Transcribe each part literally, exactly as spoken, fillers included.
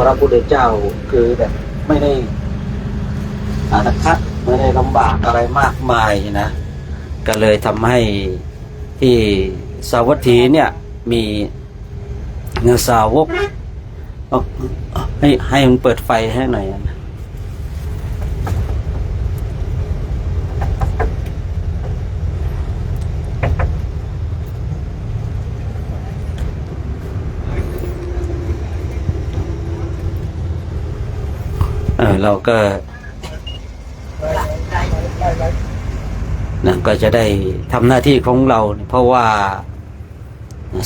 พระพุทธเจ้าคือแบบไม่ได้อาตคัดไม่ได้ลำบากอะไรมากมายนะ ก็เลยทำให้ที่สาวัตถีเนี่ยมีสาวก เอาให้ให้มันเปิดไฟให้หน่อยนะ เออ เราก็ นะ ก็จะได้ทำหน้าที่ของเราเนี่ย เพราะว่า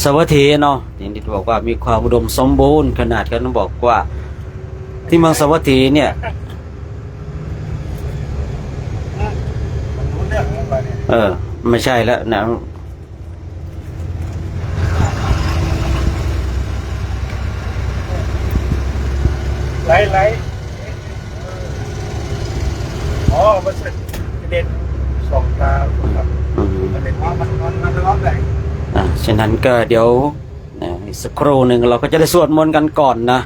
สาวัตถีเนาะ อย่างที่บอกว่ามีความอุดมสมบูรณ์ ขนาดเขาบอกว่าที่เมืองสาวัตถีเนี่ย เออ ไม่ใช่แล้วนะ ไหลไหล อ๋อ มันเสด็จส่องตาครับ อืม มันเห็นว่ามันมันมันร้อนแรง อ่า ฉะนั้นก็เดี๋ยว นะ อีกสักครู่หนึ่งเราก็จะได้สวดมนต์กันก่อนนะ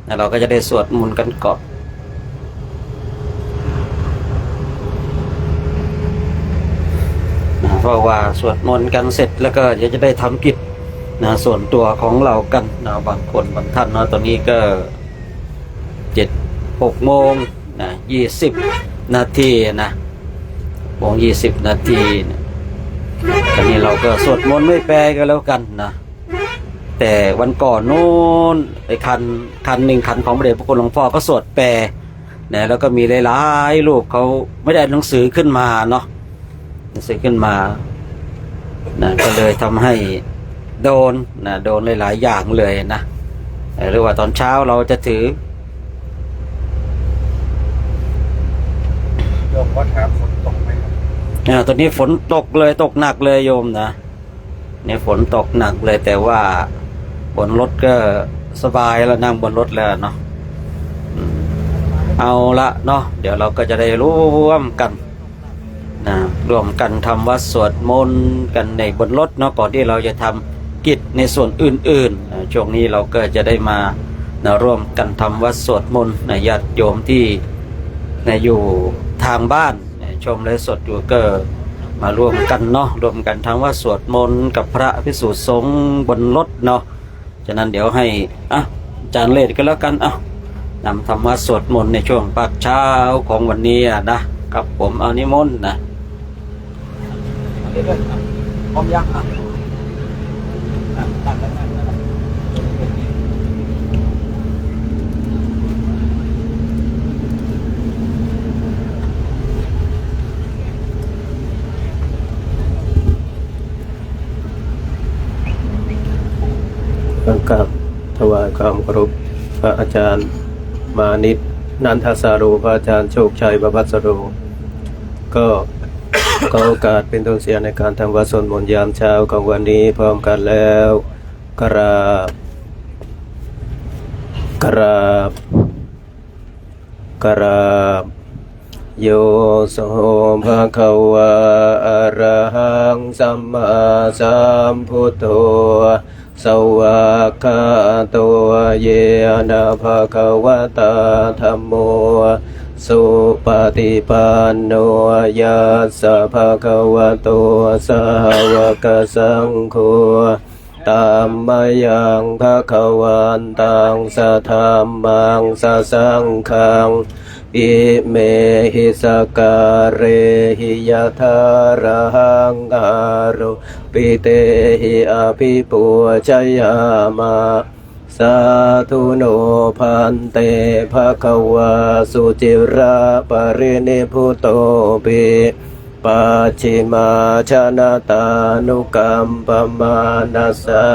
นะ เราก็จะได้สวดมนต์กันก่อน นะ เพราะว่าสวดมนต์กันเสร็จแล้วก็เดี๋ยวจะได้ทำกิจนะ ส่วนตัวของเรากันนะ บางคนบางท่านเนาะ ตอนนี้ก็เจ็ด หกโมงนะ ยี่สิบนาทีนะ หกโมงยี่สิบนาทีนะ ตอนนี้เราก็สวดมนต์ไม่แปลกันแล้วกันนะ แต่วันก่อนนู้น ไอ้คัน คันหนึ่ง คันของพระเดชพระคุณหลวงพ่อก็สวดแปลนะ แล้วก็มีหลายๆรูปเขาไม่ได้หนังสือขึ้นมาเนาะ หนังสือขึ้นมานะ ก็เลยทำให้โดนนะ โดนหลายๆอย่างเลยนะ เอ่อ หรือว่าตอนเช้าเราจะถือ โยมก็ถามฝนตกไหมครับ อ่า ตอนนี้ฝนตกเลย ตกหนักเลยโยมนะ เนี่ยฝนตกหนักเลย แต่ว่าบนรถก็สบายแล้ว นั่งบนรถแล้วเนาะ อืม เอาละเนาะ เดี๋ยวเราก็จะได้ร่วมกันนะ ร่วมกันทำวัตรสวดมนต์กันในบนรถเนาะ ก่อนที่เราจะทำกิจในส่วนอื่นๆนะ ช่วงนี้เราก็จะได้มานะร่วมกันทำวัตรสวดมนต์นะ ญาติโยมที่นะอยู่ทางบ้าน ชมไลฟ์สดอยู่ก็มาร่วมกันเนาะ ร่วมกันทำวัตรสวดมนต์กับพระภิกษุสงฆ์บนรถเนาะ ฉะนั้นเดี๋ยวให้ อ่ะ อาจารย์เลศก็แล้วกัน อ่ะ นำธรรมะสวดมนต์ในช่วงภาคเช้าของวันนี้อะนะ ครับผม เอานิมนต์นะ พร้อมยัง อ่ะ ต้องกราบถวายความเคารพพระอาจารย์มานิต นันทสาโร พระอาจารย์โชคชัย ประภัสสโร ก็ขอโอกาสเป็นต้นเสียงในการทำวัตรสวดมนต์ยามเช้าของวันนี้พร้อมกันแล้ว กราบ กราบ กราบ Yo so bhagavā arahaṃ sammāsambuddho, svākkhāto yena bhagavatā dhammo, supaṭipanno yassa bhagavato sāvakasaṅgho, tammayaṃ bhagavantaṃ sadhammaṃ sasaṅghaṃ, imehi sakkārehi yathārahaṃ āropitehi abhipūjayāma. Sādhu no bhante, bhagavā suciraparinibbutopi, pacchimājanatānukampamānasā,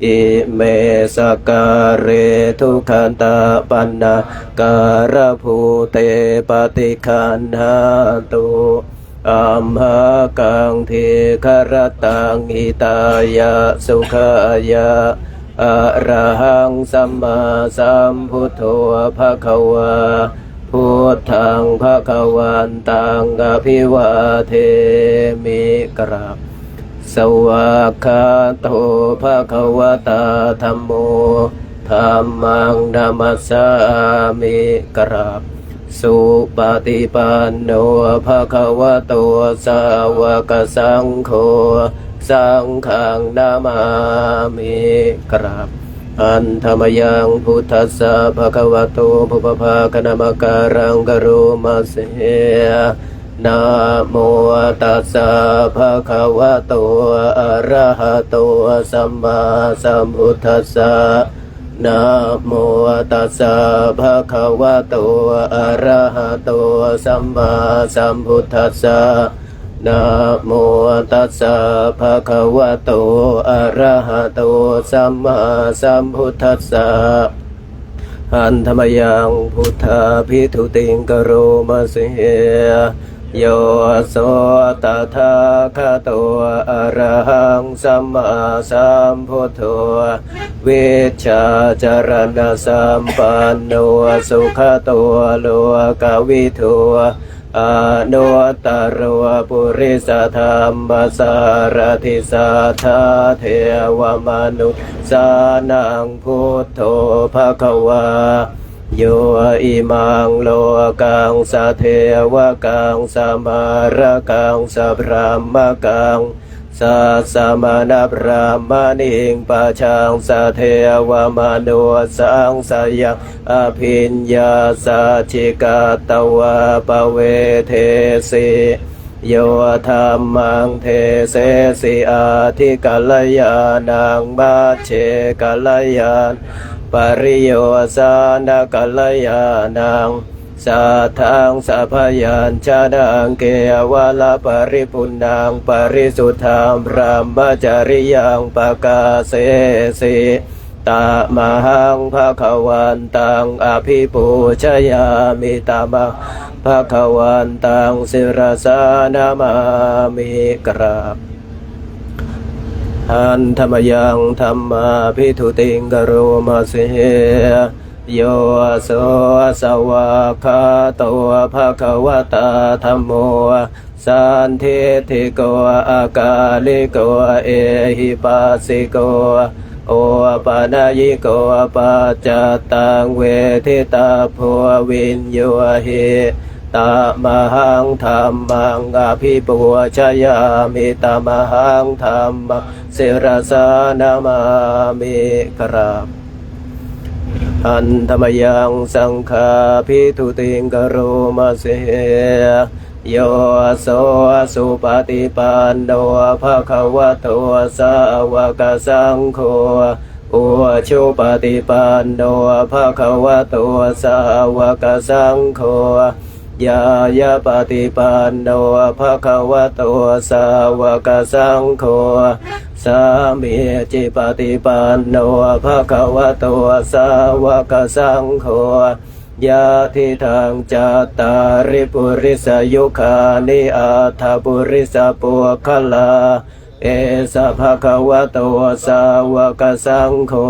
ime sakkāre duggatapaṇṇākārabhūte paṭiggaṇhātu, amhākaṃ dīgharattaṃ hitāya sukhāya. Arahaṃ sammāsambuddho bhagavā, buddhaṃ bhagavantaṃ abhivādemi. กราบ Svākkhāto bhagavatā dhammo, Dhammaṃ namassāmi. กราบ Supaṭipanno bhagavato sāvakasaṅgho, saṅghaṃ namāmi. กราบ Handa mayaṃ buddhassa bhagavato pubbabhāganamakāraṃ karoma se. Namo tassa bhagavato arahato sammāsambuddhassa. Namo tassa bhagavato arahato sammāsambuddhassa. Namo tassa bhagavato arahato sammāsambuddhassa. Handa mayaṃ buddhābhitūtiṃ karoma se. Yo so tathāgato arahaṃ sammāsambuddho, vijjācaraṇasampanno sugato lokavidū, anuttaro purisadammasārathi satthā devamanussānaṃ buddho bhagavā. Yo imaṃ lokaṃ sadevakaṃ samārakaṃ sabrahmakaṃ sassamaṇabrāhmaṇiṃ pajaṃ sadevamanussānaṃ sayaṃ abhiññā sacchikatvā pavedesi. Yo dhammaṃ desesi ādikalyāṇaṃ majjhekalyāṇaṃ pariyosānakalyāṇaṃ saddhaṃ sabyañjanaṃ kevalaparipuṇṇaṃ parisuddhaṃ brahmacariyaṃ pakāsesi. Tamahaṃ bhagavantaṃ abhipūjayāmi, tamahaṃ bhagavantaṃ sirasā namāmi. กราบ Handa mayaṃ dhammābhitūtiṃ karoma se. Yo so svākkhāto bhagavatā dhammo sandiṭṭhiko akāliko ehipassiko opanayiko paccattaṃ veditabbo viññūhi, tamahaṃ dhammaṃ abhipūjayāmi, tamahaṃ dhammaṃ sirasā namāmi. กราบ Handa mayaṃ saṅghābhitūtiṃ karoma se. Yo so supaṭipanno bhagavato sāvakasaṅgho, ujupaṭipanno bhagavato sāvakasaṅgho, ñāyapaṭipanno bhagavato sāvakasaṅgho, sāmīcipaṭipanno bhagavato sāvakasaṅgho, yadidaṃ cattāri purisayugāni aṭṭha purisapuggalā, esa bhagavato sāvakasaṅgho,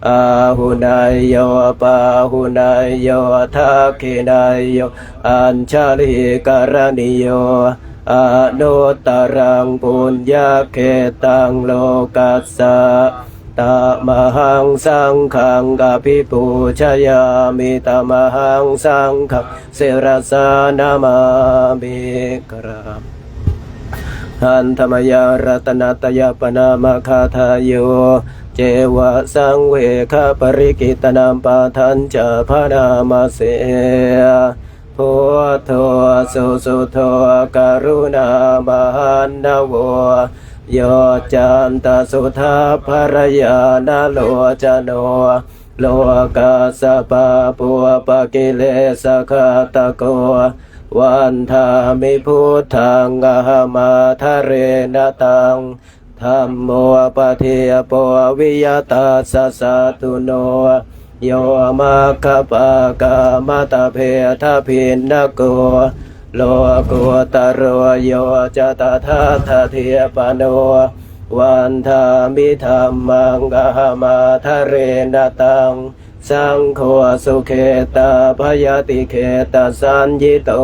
āhuneyyo pāhuneyyo dakkhiṇeyyo añjalikaraṇīyo, anuttaraṃ puññakkhettaṃ lokassa. Tamahaṃ saṅghaṃ abhipūjayāmi, tamahaṃ saṅghaṃ sirasā namāmi. กราบ Handa mayaṃ ratanattayappaṇāmagāthāyo ceva saṃvegaparikittanam pāṭhañca bhaṇāma se. Buddho susuddho karuṇāmahaṇṇavo, yoccantasuddhābharañāṇalocano, lokassa pāpūpakilesaghātako, vandāmi buddhaṃ ahaṃ ādarena taṃ. Dhammo paṭipato viya tassa satthuno, yo maggapākamataphedabhinnako, lokuttaro yo ca tathāgatipano, vandāmi dhammaṃ ahaṃ ādarena taṃ. Saṅgho sukhetabbhayatikkhettasaññito,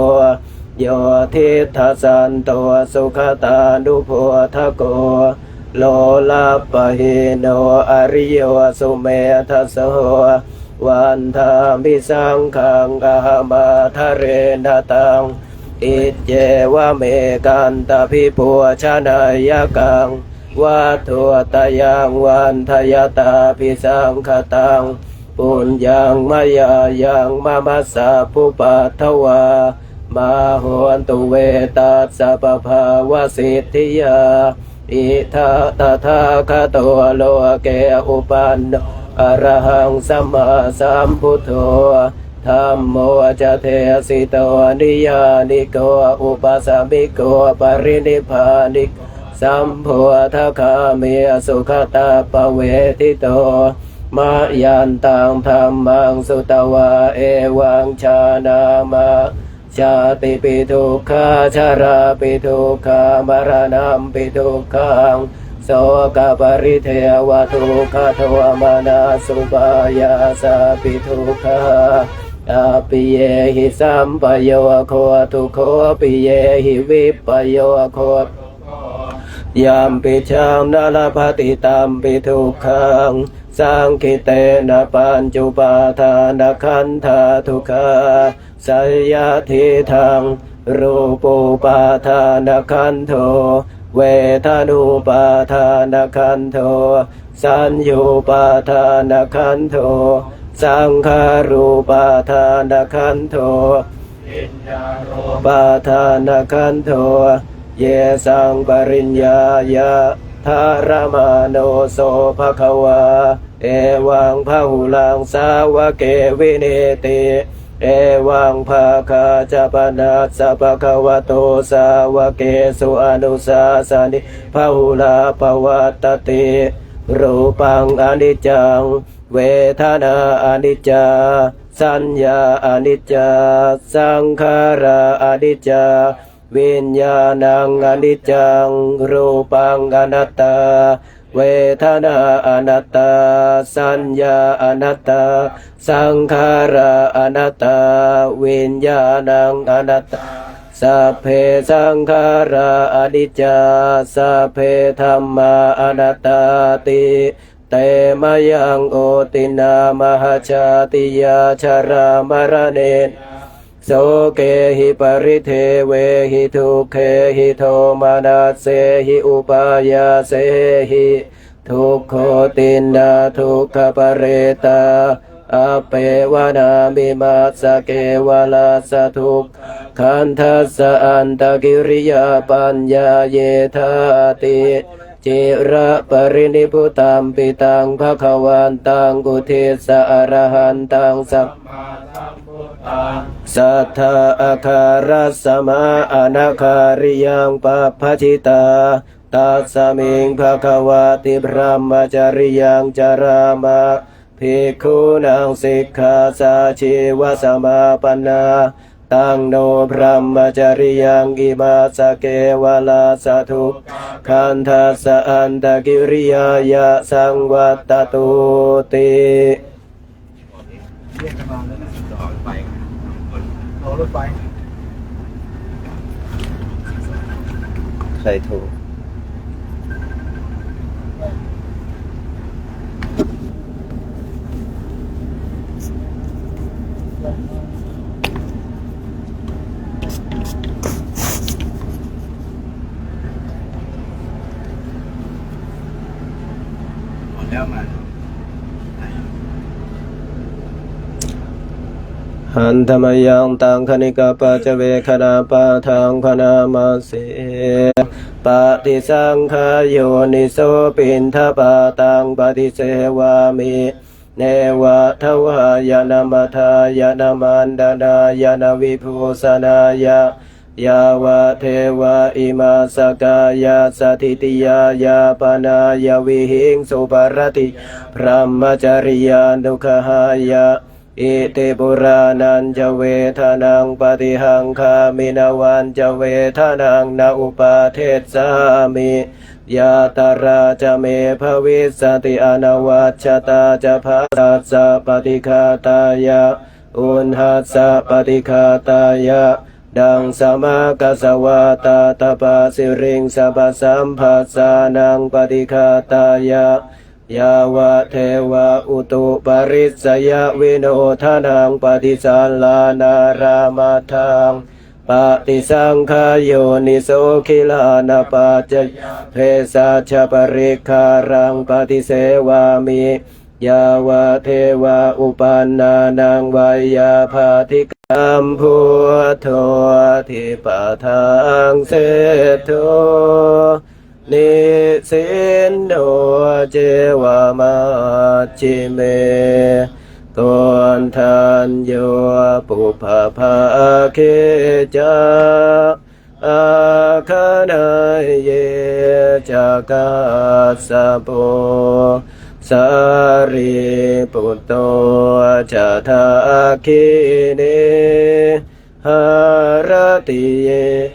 yo diṭṭhasanto sugatānubodhako, lolappahīno ariyo sumedhaso. Vandāmi saṅghaṃ ahamadārena taṃ, iccevamekaṃ abhipūjanāya kaṃ, vatthuttayaṃ vandayatābhisaṅkhataṃ, puññaṃ mayā yaṃ mama sabbupaddavā, mā hontu ve tassa pabhāvasiddhiyā. Idha tathāgato loke uppanno arahaṃ sammāsambuddho, dhammo ca desito niyyāniko upasamiko parinibbāniko sambodhagāmi sugatappavedito. Mayantaṃ dhammaṃ sutvā evaṃ jānāma, jātipi dukkhā jarāpi dukkhā maraṇampi dukkhaṃ, sokaparidevadukkhadomanassupāyāsāpi dukkhā, appiyehi sampayogo dukkho, piyehi vippayogo, yampicchaṃ na labhati tampi dukkhaṃ, saṅkhittena pañcupādānakkhandhā dukkhā. Seyyathidaṃ, rūpupādānakkhandho, vedanupādānakkhandho, saññupādānakkhandho, saṅkhārupādānakkhandho, viññāṇupādānakkhandho, yesaṃ pariññāya dharamāno so bhagavā, evaṃ bahulaṃ sāvake vineeti. Evaṃ bhāgā ca panassa bhagavato sāvakesu anusāsanī bahulā pavattati. Rūpaṃ aniccaṃ, vedanā aniccā, saññā aniccā, saṅkhārā aniccā, viññāṇaṃ aniccaṃ, rūpaṃ anattā, vedanā anattā, saññā anattā, saṅkhārā anattā, viññāṇaṃ anattā, sabbe saṅkhārā aniccā, sabbe dhammā anattāti. Te mayaṃ otiṇṇā mahajātiyā jarāmaraṇena sokehi paridevehi dukkhehi domanassehi upāyāsehi. Dukkhotiṇṇā dukkhaparetā appeva nāmimassa kevalassa dukkhakkhandhassa antakiriyā paññāyedhāti. Ciraparinibbutampi taṃ bhagavantaṃ uddissa arahantaṃ sammāsambuddhaṃ satthākārasamā anakāriyaṃ pabbajitā. Tasmiṃ bhagavati brahmacariyaṃ carāma bhikkhūnaṃ sikkhāsājīvasamāpannā. Taṃ no brahmacariyaṃ imassa kevalassa dukkhakkhandhassa antakiriyāya saṃvattatūti. รอรถไฟ ใครโทร หมดแล้วมา Handa mayaṃ taṅkhaṇikapaccavekkhaṇapāṭhaṅ bhaṇāma se. Paṭisaṅkhā yoniso piṇḍapātaṃ paṭisevāmi, neva davāya na madāya na maṇḍanāya na vibhūsanāya, yāvadeva imassa kāyassa ṭhitiyā yāpanāya vihiṃsuparatiyā brahmacariyānuggahāya. Iti purāṇañca vedanaṃ paṭihaṅkhāmi navañca vedanaṃ na uppādessāmi. Yātrā ca me bhavissati anavajjatā ca phāsassa paṭighātāya, uṇhassa paṭighātāya, Naṃ samaggāsvā tathapasiriṃ sabbasamphassānaṃ paṭighātāya, yāvadeva utuparissayavinodanaṃ paṭisallānārāmatthaṃ paṭisaṅkhā yoniso gilānapaccayabhesajjaparikkhāraṃ paṭisevāmi, yāvadeva uppannānaṃ veyyābādhikaṃ. Sambuddho dipadaṃ seṭṭho nisinno ceva majjhime, koṇḍañño pubbabhāge ca āgaṇeyye ca kassapo sārīputto ca dakkhiṇe haratiye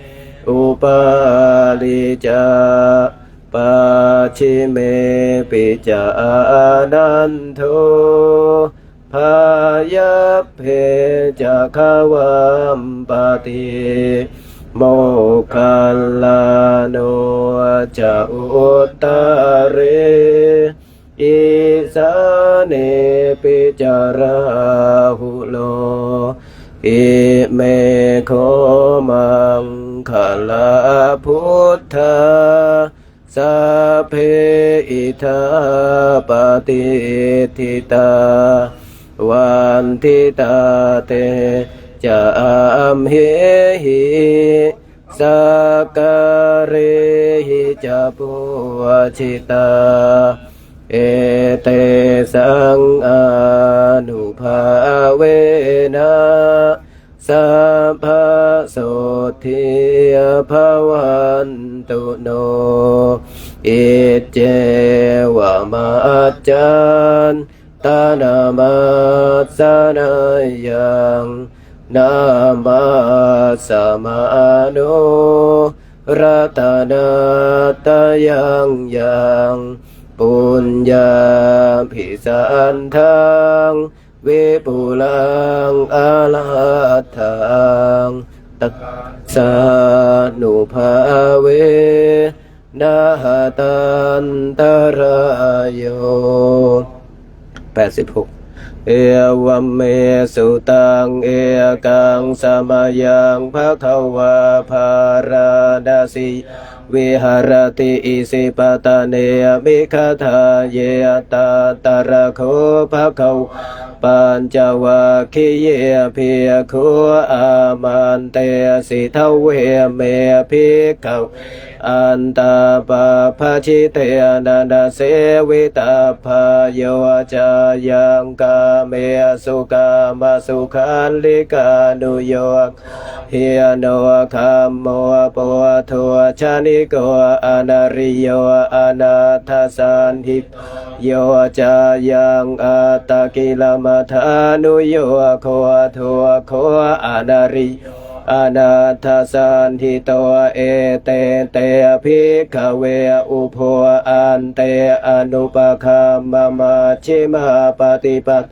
upāli ca pacchimepi ca ānando pāyabbe ca gavampati moggallāno ca uttare isānepi ca rāhulo ime kho maṅgalā buddhā sabbe idha patiṭṭhitā vanditā te ca amhehi sakkārehi ca pūjitā etesaṃ ānubhāvena sabbasotthī bhavantu no. Iccevamantaṃ namassaneyyaṃ namassamāno ratanattayaṃ yaṃ puññābhisandaṃ vipulaṃ alatthaṃ tassānubhāvena hatantarāyo. แปดสิบหก Evaṃ me sutaṃ. Ekaṃ samayaṃ bhagavā bārāṇasiyaṃ viharati isipatane migadāye. Tatra kho bhagavā pañcavaggiye bhikkhū āmantesi: Dveme, bhikkhave, antā pabbajitena na sevitabbā. Yo cāyaṃ kāmesu kāmasukhallikānuyo hīno gammo pothujjaniko anariyo anatthasañhito, yo cāyaṃ attakilamathānuyogo dukkho anariyo anatthasañhito. Ete te, bhikkhave, ubho ante anupagamma majjhimā paṭipadā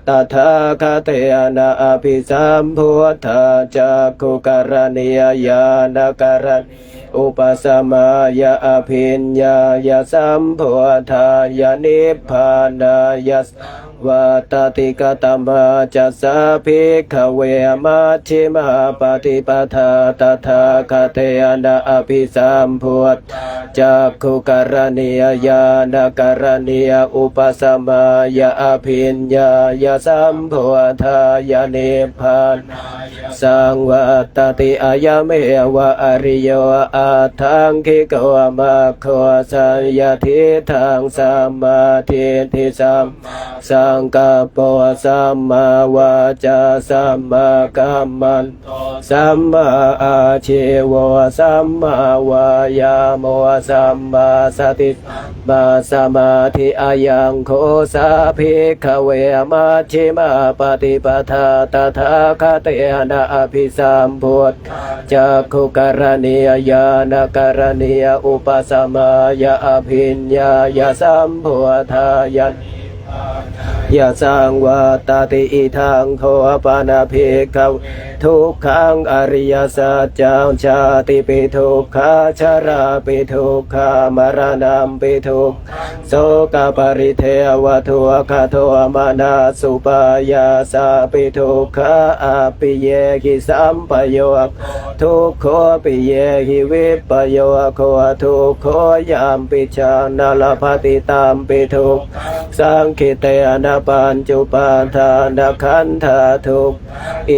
tathāgatena abhisambuddhā cakkhukaraṇī ñāṇakaraṇī upasamāya abhiññāya sambodhāya nibbānāya saṃvattati. Katamā ca sā, bhikkhave, majjhimā paṭipadā tathāgatena abhisambuddhā cakkhukaraṇī ñāṇakaraṇī upasamāya abhiññāya sambodhāya nibbānāya saṃvattati? Ayameva ariyo aṭṭhaṅgiko maggo, seyyathīdaṃ: sammādiṭṭhi sammāsaṅkappo sammāvācā sammākammanto sammāājīvo sammāvāyāmo sammāsati sammāsamādhi. Ayaṃ kho sā, bhikkhave, majjhimā paṭipadā tathāgatena abhisambuddhā cakkhukaraṇī ñāṇakaraṇī upasamāya abhiññāya sambodhāya yasaṃ vattati. Idaṃ kho pana bhikkhave dukkhaṃ ariyasaccaṃ. Jātipi dukkhā jarāpi dukkhā maraṇampi dukkhaṃ sokaparidevadukkhadomanassupāyāsāpi dukkhā appiyehi sampayogo dukkho piyehi vippayogo dukkho yampicchaṃ na labhati tampi dukkhaṃ saṅkhittena pañcupādānakkhandhā dukkhā.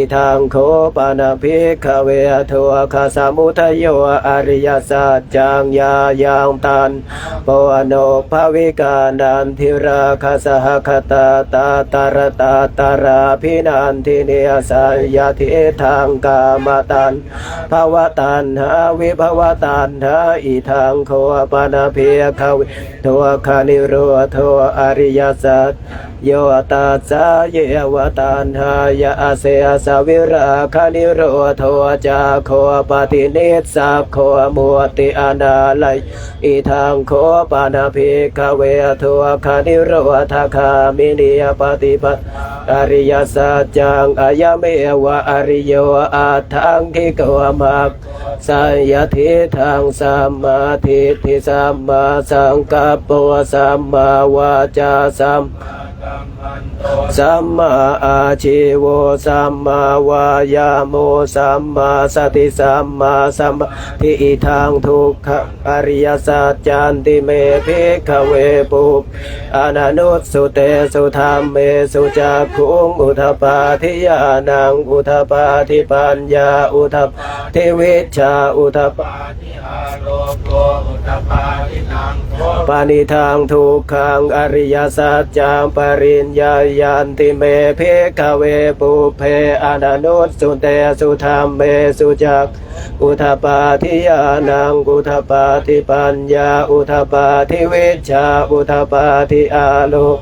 Idaṃ kho pana bhikkhave dukkhasamudayo ariyasaccaṃ. Yāyaṃ taṇhā ponobbhavikā nandirāgasahagatā tatra tatrābhinandinī asayathidhaṃ kāmataṇhā bhavataṇhā vibhavataṇhā. Idaṃ kho pana bhikkhave dukkhanirodho ariyasaccaṃ. Yo tassāyeva taṇhāya asesavirāganirodho cāgo paṭinissaggo mutti anālayo. Idaṃ kho pana bhikkhave dukkhanirodhagāminī paṭipadā ariyasaccaṃ. Ayameva ariyo aṭṭhaṅgiko maggo asayathidhaṃ sammādiṭṭhi sammāsaṅkappo sammāvācā sammā sammāājīvo sammāvāyāmo sammāsati sammāsamādhi. Idaṃ dukkhaṃ ariyasaccanti me bhikkhave pubbe ananussutesu dhammesu cakkhuṃ udapādi ñāṇaṃ udapādi paññā udapādi vijjā udapādi panidaṃ dukkhaṃ ariyasaccaṃ pariññeyyanti me bhikkhave pubbe ananussutesu dhammesu cakkhuṃ udapādi ñāṇaṃ udapādi paññā udapādi vijjā udapādi āloko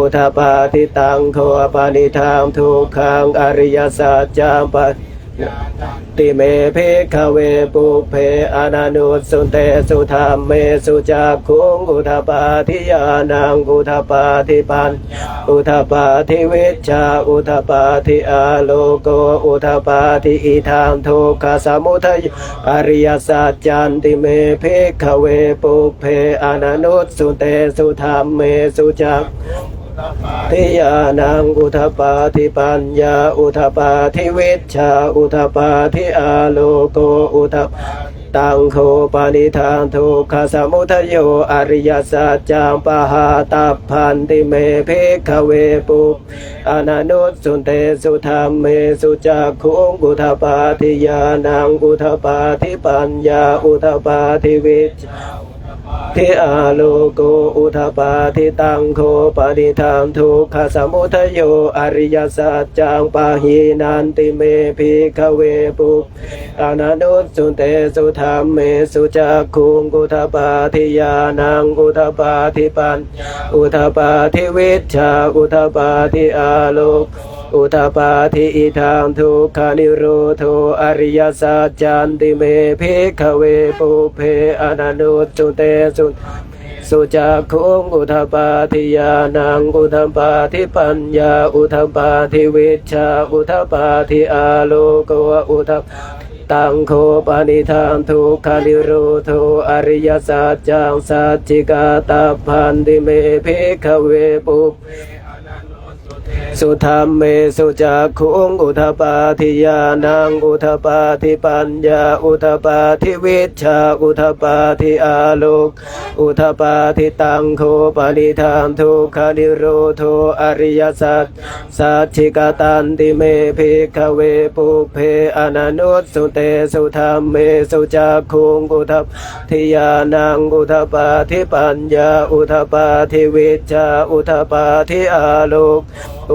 udapādi. Taṃ kho panidaṃ dukkhaṃ ariyasaccaṃ pariññeyyanti me bhikkhave pubbe ananussutesu dhammesu cakkhuṃ udapādi ñāṇaṃ udapādi paññā udapādi vijjā udapādi āloko udapādi. Idaṃ dukkhasamudayo ariyasaccanti me bhikkhave pubbe ananussutesu dhammesu cakkhuṃ udapādi ñāṇaṃ udapādi paññā udapādi vijjā udapādi āloko udapādi. Taṃ kho panidaṃ dukkhasamudayo ariyasaccaṃ pahātabbanti me bhikkhave pubbe ananussutesu dhammesu cakkhuṃ udapādi ñāṇaṃ udapādi paññā udapādi vijjā udapādi āloko udapādi. Taṃ kho panidaṃ dukkhasamudayo ariyasaccaṃ pahīnanti me bhikkhave pubbe ananussutesu dhammesu cakkhuṃ udapādi ñāṇaṃ udapādi paññā udapādi vijjā udapādi āloko udapādi. Idaṃ dukkhanirodho ariyasaccanti me bhikkhave pubbe ananussutesu dhammesu cakkhuṃ udapādi ñāṇaṃ udapādi paññā udapādi vijjā udapādi āloko udapādi. Taṃ kho panidaṃ dukkhanirodho ariyasaccaṃ sacchikātabbanti me bhikkhave pubbe ananussutesu dhammesu cakkhuṃ udapādi ñāṇaṃ udapādi paññā udapādi vijjā udapādi āloko udapādi. Taṃ kho panidaṃ dukkhanirodho ariyasaccaṃ sacchikatanti me bhikkhave pubbe ananussutesu dhammesu cakkhuṃ udapādi ñāṇaṃ udapādi paññā udapādi vijjā udapādi āloko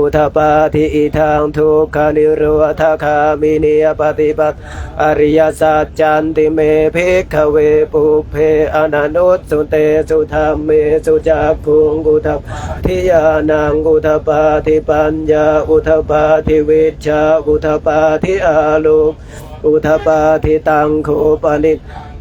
udapādi. Idaṃ dukkhanirodhagāminī paṭipadā ariyasaccanti me bhikkhave pubbe ananussutesu dhammesu cakkhuṃ udapādi ñāṇaṃ udapādi paññā udapādi vijjā udapādi āloko udapādi. Taṃ kho panidaṃ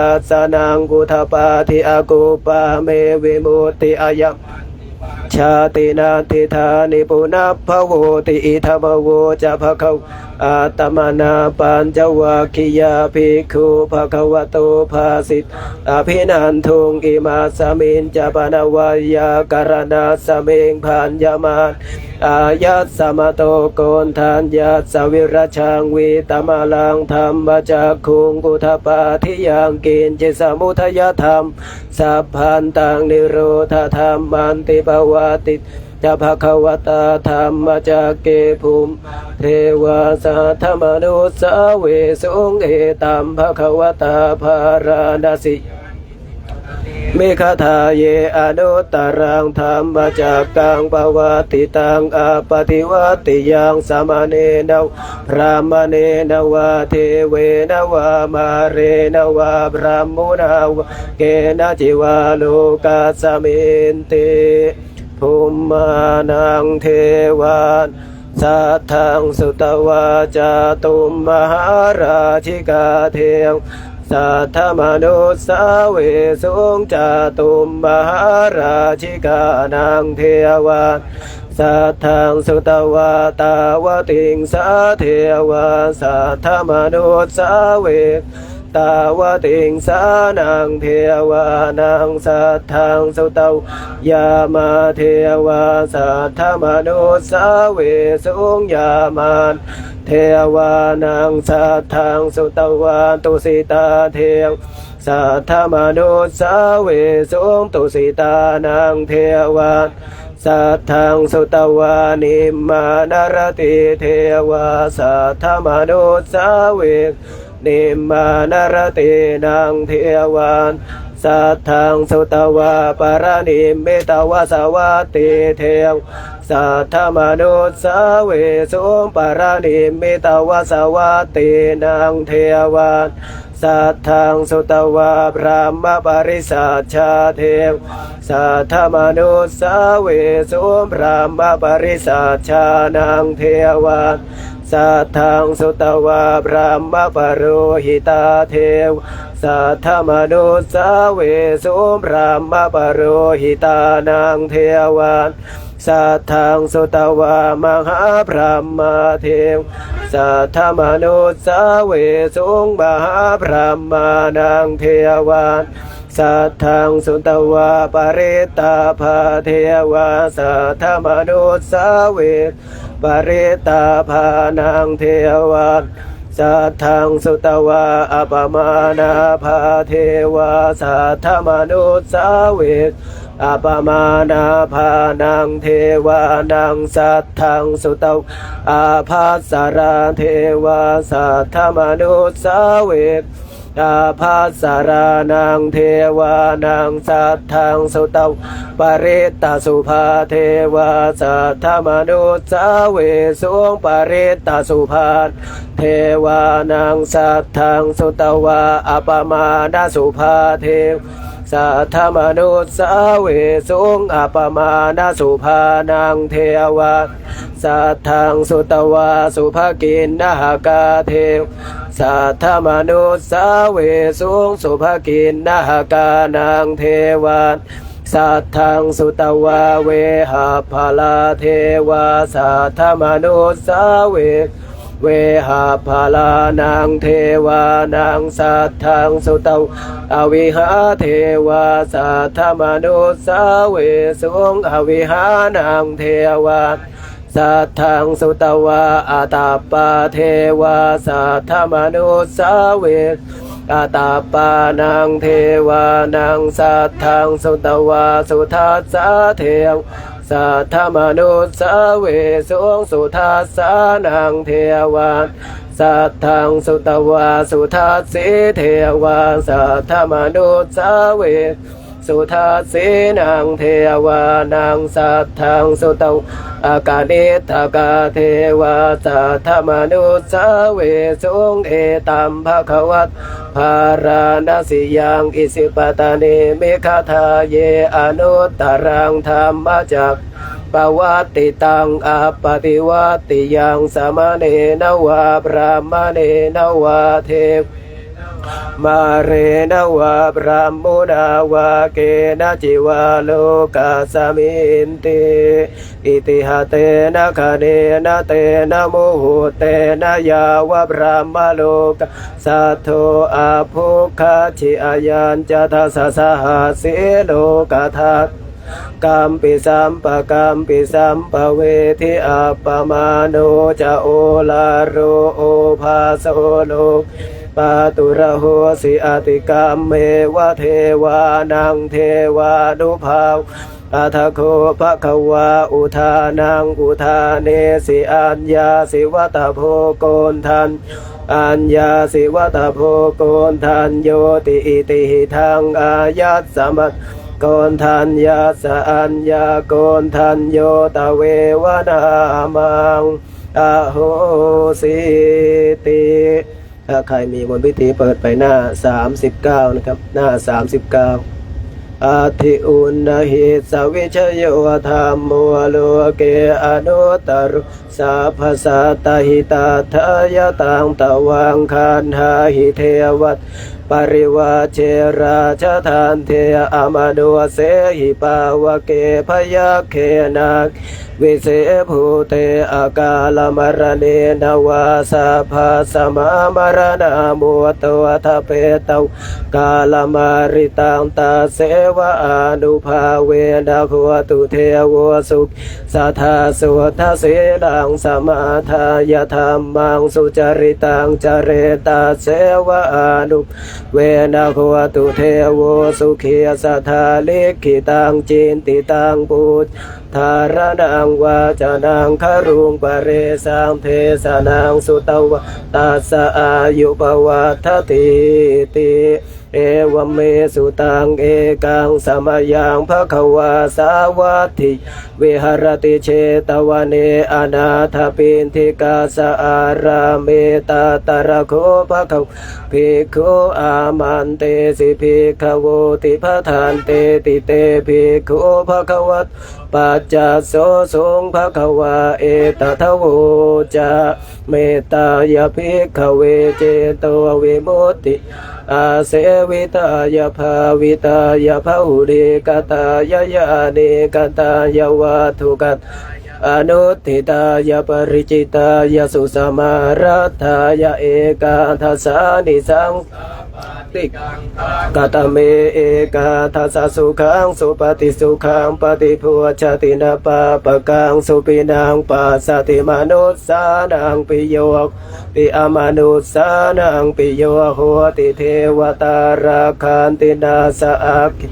dassanaṃ udapādi, akuppā me vimutti, ayamantimā jāti, natthidāni punabbhavoti. Idamavoca bhagavā. Attamanā pañcavaggiyā bhikkhū bhagavato bhāsitaṃ abhinanduṃ. Imasmiñca pana veyyākaraṇasmiṃ bhaññamāne āyasmato Koṇḍaññassa virajaṃ vītamalaṃ dhammacakkhuṃ udapādi: yaṅkiñci samudayadhammaṃ sabbantaṃ nirodhadhammanti. Pavattita ca bhagavatā dhammacakke bhummā devā saddamanussāvesuṃ: etaṃ bhagavatā Bārāṇasiyaṃ migadāye anuttaraṃ dhammacakkaṃ pavattitaṃ appaṭivattiyaṃ samaṇena vā brāhmaṇena vā devena vā mārena vā brahmunā vā kenaci vā lokasminti. Bhummānaṃ devānaṃ saddaṃ sutvā, cātummahārājikā devā saddamanussāvesuṃ. Cātummahārājikānaṃ devānaṃ saddaṃ sutvā, tāvatiṃsā devā saddamanussāve tāvatiṃsānaṃ devānaṃ saddaṃ sutvā, yāmā devā saddamanussāvesuṃ. Yāmānaṃ devānaṃ saddaṃ sutvā, tusitā devā saddamanussāvesuṃ. Tusitānaṃ devānaṃ saddaṃ sutvā, nimmānaratī devā saddamanussāve nimmānaratīnaṃ devānaṃ saddaṃ sutvā, paranimmitavasavattī devā saddamanussāvesuṃ. Paranimmitavasavattīnaṃ devānaṃ saddaṃ sutvā, brahmapārisajjā devā saddamanussāvesuṃ. Brahmapārisajjānaṃ devānaṃ saddaṃ sutvā, brahmapurohitā devā saddamanussāvesuṃ. Brahmapurohitānaṃ devānaṃ saddaṃ sutvā, mahābrahmā devā saddamanussāvesuṃ. Mahābrahmānaṃ devānaṃ saddaṃ sutvā, parittābhā devā saddamanussāve parittābhānaṃ devānaṃ saddaṃ sutvā, appamāṇābhā devā saddamanussāve Appamāṇābhānaṃ devānaṃ saddaṃ sutvā ābhassarā devā saddamanussāvesuṃ. Ābhassarānaṃ devānaṃ saddaṃ sutvā parittasubhā devā saddamanussāvesuṃ. Parittasubhā devānaṃ saddaṃ sutvā appamāṇasubhā devā saddamanussāvesuṃ. Appamāṇasubhānaṃ devānaṃ saddaṃ sutvā subhakiṇhakā devā saddamanussāvesuṃ. Subhakiṇhakānaṃ devānaṃ saddaṃ sutvā vehapphalā devā saddamanussāve. Vehapphalānaṃ devānaṃ saddaṃ sutvā avihā devā saddamanussāvesuṃ. Avihānaṃ devānaṃ saddaṃ sutvā atappā devā saddamanussāve. Atappānaṃ devānaṃ saddaṃ sutvā sudassā devā saddamanussāvesuṃ. Sudassānaṃ devānaṃ saddaṃ sutvā sudassī devā saddamanussāve. Sudassīnaṃ devānaṃ saddaṃ sutvā akaniṭṭhakā devā saddamanussāvesuṃ. Etaṃ bhagavatā bārāṇasiyaṃ isipatane migadāye anuttaraṃ dhammacakkaṃ pavattitaṃ appaṭivattiyaṃ samaṇena vā brāhmaṇena vā devena vā mārena vā brahmunā vā kenaci vā lokasminti. Itiha tena khaṇena tena muhuttena yāva brahmalokā saddo abbhuggacchi. Ayañca dasasahassī lokadhā kampi sampakampi sampavedhi. Appamāṇo ca oḷāro obhāso loke pāturahosi. Atikamma devānaṃ devānubhāvaṃ. Atha kho bhagavā udānaṃ udānesi: Aññāsi vata bho koṇḍañño, aññāsi vata bho koṇḍaññoti. Itihidaṃ āyasmato koṇḍaññassa aññākoṇḍañño tveva nāmaṃ ahosīti. ถ้าใครมีมนต์พิธีเปิดไปหน้า สามสิบเก้า นะครับ หน้า สามสิบเก้า Atthi uṇhissavijayo dhammo loke anuttaro sabbasattahitatthāya. Taṃ tvaṃ gaṇhāhi devatā parivajje rājadaṇḍe amanussehi pāvake byagghe nāge vise bhūte akālamaraṇena vā sabbasmā maraṇā mutto tappetvā kālamāritaṃ. Tasseva ānubhāvena hotu devo sukhī sadā. Suddhasīlaṃ samādāya dhammaṃ sucaritaṃ care. Tasseva ānubhāvena hotu devo sukhī sadā. Likkhitaṃ cintitaṃ pū dhāraṇaṃ vācanaṃ garuṃ paresaṃ desanaṃ sutvā tassa āyu pavaḍḍhatīti. Evaṃ me sutaṃ. Ekaṃ samayaṃ bhagavā sāvatthiyaṃ viharati jetavane anāthapiṇḍikassa ārāme. Tatra kho bhagavā bhikkhū āmantesi bhikkhavoti. Bhadanteti te bhikkhū bhagavato paccassosuṃ. Bhagavā etadavoca: Mettāya bhikkhave cetovimuttiyā āsevitāya bhāvitāya bahulīkatāya yānīkatāya vatthukatāya anuṭṭhitāya paricitāya susamāraddhāya ekādasānisaṃsā Katame ekādasa sukhaṃ supati, sukhaṃ paṭibujjhati, na pāpakaṃ supinaṃ passati, manussānaṃ piyo hoti, amanussānaṃ piyo hoti, devatā rakkhanti, nāssa aggi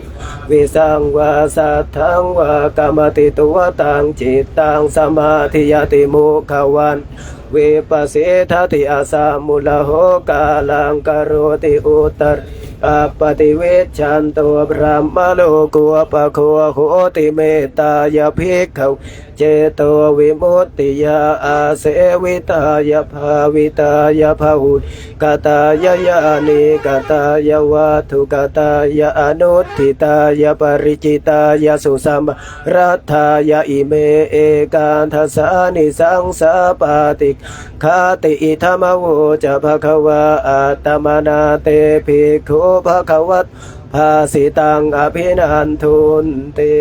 visaṃ vā satthaṃ vā kamati, tuvaṭaṃ cittaṃ samādhiyati, mukhavaṇṇo vippasīdati, asammūḷho kālaṃ karoti, uttariṃ appaṭivijjhanto brahmalokūpago hoti. Mettāya bhikkhave cetovimuttiyā āsevitāya bhāvitāya bahulīkatāya yānīkatāya vatthukatāya anuṭṭhitāya pariccittāya susamā raddhāya ime ekādasānisaṃsā pāṭikaṅkhāti. Idamavoca bhagavā. Attamanā te bhikkhū bhagavato bhāsitaṃ abhinandunti.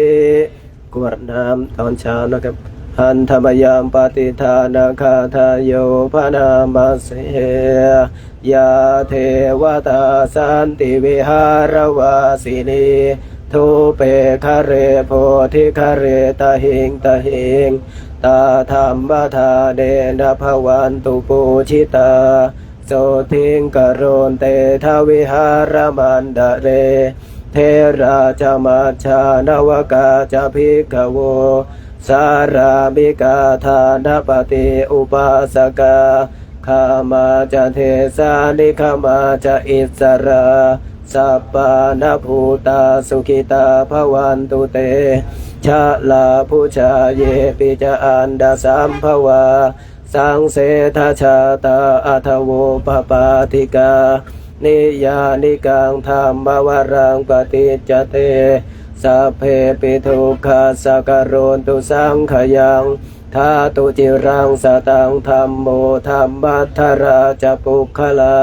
กรวดน้ำตอนเช้านะครับ Handa mayaṃ pattidānagāthāyo bhaṇāma se. Yā devatā santi vihāravāsinī, thūpe ghare bodhighare tahiṃ tahiṃ, tā dhammadānena bhavantu pūjitā, sotthiṃ karontedha vihāramaṇḍale. Therā ca majjhā navakā ca bhikkhavo, sārāmikā dānapatī upāsakā, gāmā ca desā nigamā ca issarā, sappāṇabhūtā sukhitā bhavantu te. Jalābujā yepi ca aṇḍasambhavā, saṃsedajātā athavopapātikā, niyyānikaṃ dhammavaraṃ paṭicca te, sabbepi dukkhassa karontu saṅkhayaṃ. Ṭhātu ciraṃ sataṃ dhammo, dhammaddharā ca puggalā,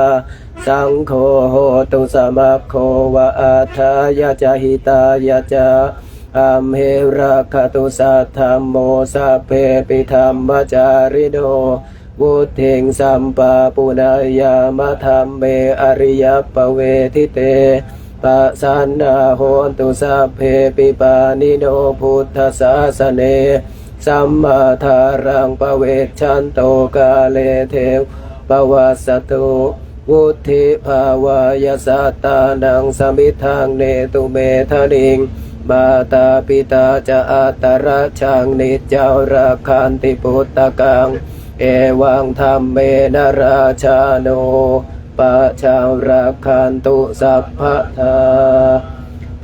saṅgho hotu samaggova, atthāya ca hitāya ca. Amhe rakkhatu saddhammo, sabbepi dhammacārino, vuḍḍhiṃ sampāpuṇeyyāma, dhamme ariyappavedite. Pasannā hontu sabbepi, pāṇino buddhasāsane, sammā dhāraṃ pavecchanto, kāle devaṃ pavassatu. Vuḍḍhibhāvāya sattānaṃ, samiddhaṃ netu medaniṃ. Mātā pitā ca atrajaṃ, niccaṃ rakkhanti puttakaṃ, evaṃ dhammena rājāno, pajaṃ rakkhantu sabbadā.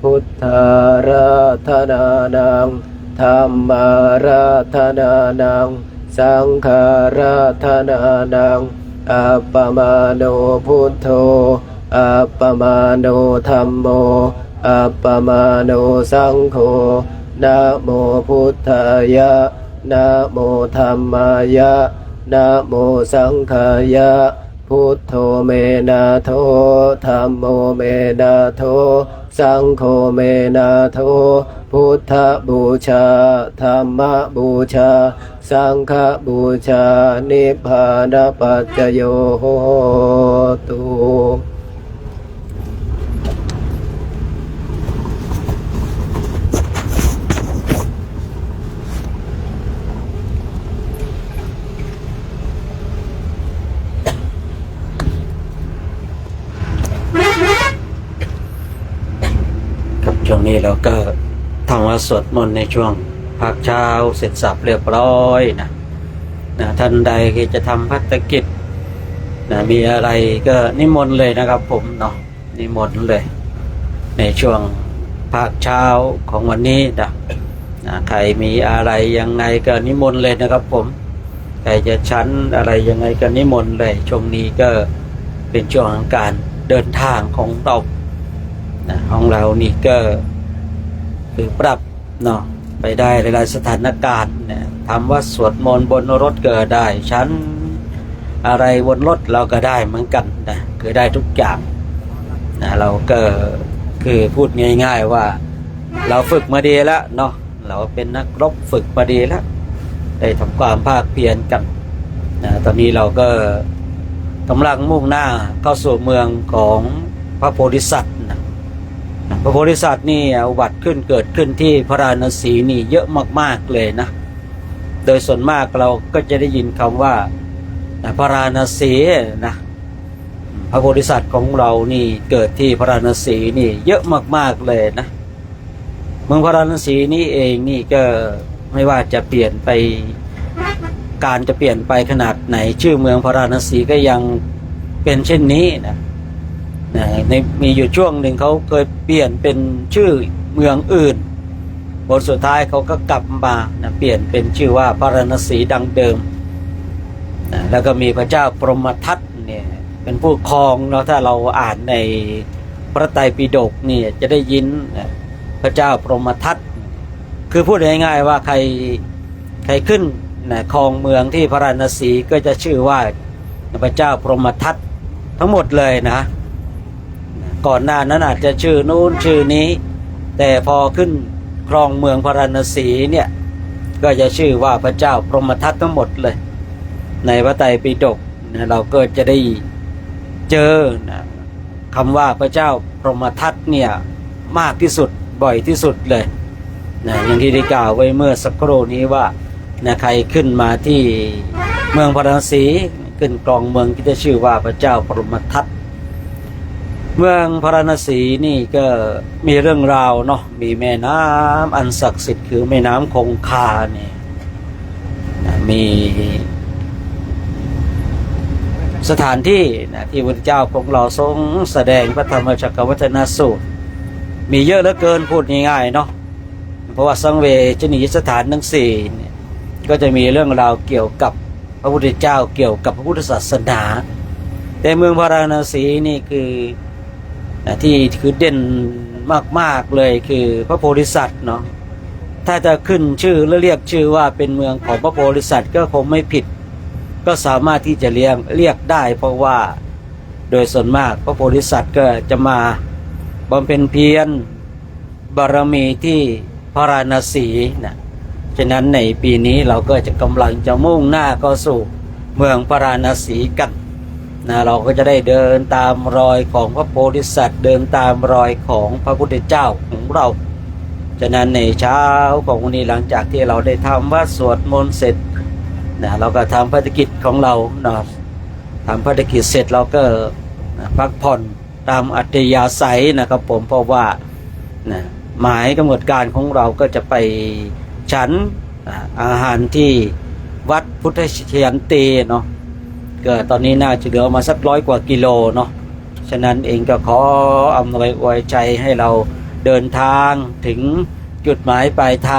Buddhāraddhanānaṃ, dhammāraddhanānaṃ, saṅghāraddhanānaṃ, appamāṇo buddho, appamāṇo dhammo, appamāṇo saṅgho. Namo buddhāya, namo dhammāya, namo saṅghāya. Buddho me nātho, dhammo me nātho, saṅgho me nātho. Buddhapūjā, dhammapūjā, saṅghapūjā, nibbānapaccayo hotu. ครับ ช่วงนี้เราก็ทำวัตรสวดมนต์ในช่วงภาคเช้าเสร็จสรรพเรียบร้อยนะ นะ ท่านใดที่จะทำภัตตกิจนะ มีอะไรก็นิมนต์เลยนะครับผมเนาะ นิมนต์เลย ในช่วงภาคเช้าของวันนี้นะ นะ ใครมีอะไรยังไงก็นิมนต์เลยนะครับผม ใครจะฉันอะไรยังไงก็นิมนต์เลย ช่วงนี้ก็เป็นช่วงของการเดินทางของเรานะ ของเรานี่ก็คือปรับเนาะ ไปได้หลายๆสถานการณ์นะ ทำวัตรสวดมนต์บนรถก็ได้ ฉันอะไรบนรถเราก็ได้เหมือนกันนะ คือได้ทุกอย่างนะ เราก็คือพูดง่ายๆว่าเราฝึกมาดีแล้วเนาะ เราเป็นนักรบฝึกมาดีแล้ว ได้ทำความภาคเพียรกันนะ ตอนนี้เราก็กำลังมุ่งหน้าเข้าสู่เมืองของ พระโพธิสัตว์นะ พระโพธิสัตว์นี่อุบัติขึ้นเกิดขึ้นที่พาราณสีนี่เยอะมากๆเลยนะ โดยส่วนมากเราก็จะได้ยินคำว่า พาราณสีนะ พระโพธิสัตว์ของเรานี่เกิดที่พาราณสีนี่เยอะมากๆเลยนะ เมืองพาราณสีนี่เองนี่ก็ไม่ว่าจะเปลี่ยนไป การจะเปลี่ยนไปขนาดไหน ชื่อเมืองพาราณสีก็ยังเป็นเช่นนี้นะนะในมีอยู่ช่วงหนึ่งเขาเคยเปลี่ยนเป็นชื่อเมืองอื่น ผลสุดท้ายเขาก็กลับมานะเปลี่ยนเป็นชื่อว่าพาราณสีดังเดิมนะแล้วก็มีพระเจ้าพรหมทัตเนี่ยเป็นผู้ครองเนาะ ถ้าเราอ่านในพระไตรปิฎกเนี่ยจะได้ยินนะพระเจ้าพรหมทัต คือพูดง่ายๆว่าใครใครขึ้นนะครองเมืองที่พาราณสีก็จะชื่อว่าพระเจ้าพรหมทัตทั้งหมดเลยนะ ก่อนหน้านั้นอาจจะชื่อนู้นชื่อนี้ แต่พอขึ้นครองเมืองพาราณสีเนี่ยก็จะชื่อว่าพระเจ้าพรหมทัตทั้งหมดเลย ในพระไตรปิฎกนะเราก็จะได้เจอนะคำว่าพระเจ้าพรหมทัตเนี่ยมากที่สุดบ่อยที่สุดเลยนะอย่างที่ได้กล่าวไว้เมื่อสักครู่นี้ว่านะใครขึ้นมาที่เมืองพาราณสีขึ้นครองเมืองก็จะชื่อว่าพระเจ้าพรหมทัต เมืองพาราณสีนี่ก็มีเรื่องราวเนาะ มีแม่น้ำอันศักดิ์สิทธิ์คือแม่น้ำคงคาเนี่ยนะมีสถานที่นะที่พระพุทธเจ้าของเราทรงแสดงพระธรรมจักรวัฒนสูตร มีเยอะเหลือเกินพูดง่ายๆเนาะ เพราะว่าสังเวชนียสถานทั้งสี่เนี่ยก็จะมีเรื่องราวเกี่ยวกับพระพุทธเจ้าเกี่ยวกับพระพุทธศาสนา แต่เมืองพาราณสีนี่คือนะที่คือเด่นมากๆเลยคือพระโพธิสัตว์เนาะ ถ้าจะขึ้นชื่อและเรียกชื่อว่าเป็นเมืองของพระโพธิสัตว์ก็คงไม่ผิด ก็สามารถที่จะเรียกเรียกได้ เพราะว่าโดยส่วนมากพระโพธิสัตว์ก็จะมาบำเพ็ญเพียรบารมีที่พาราณสีนะ ฉะนั้นในปีนี้เราก็จะกำลังจะมุ่งหน้าเข้าสู่เมืองพาราณสีกันนะ เราก็จะได้เดินตามรอยของพระโพธิสัตว์ เดินตามรอยของพระพุทธเจ้าของเรา ฉะนั้นในเช้าของวันนี้หลังจากที่เราได้ทำวัตรสวดมนต์เสร็จนะ เราก็ทำภารกิจของเราเนาะ ทำภารกิจเสร็จเราก็นะพักผ่อนตามอัธยาศัยนะครับผม เพราะว่านะหมายกำหนดการของเราก็จะไปฉันอ่าอาหารที่วัดพุทธชยันตีเนาะ ก็ตอนนี้น่าจะเหลือมาสักร้อยกว่ากิโลเนาะ ฉะนั้นเองก็ขออำนวยอวยชัยให้เราเดินทางถึงจุดหมายปลายทาง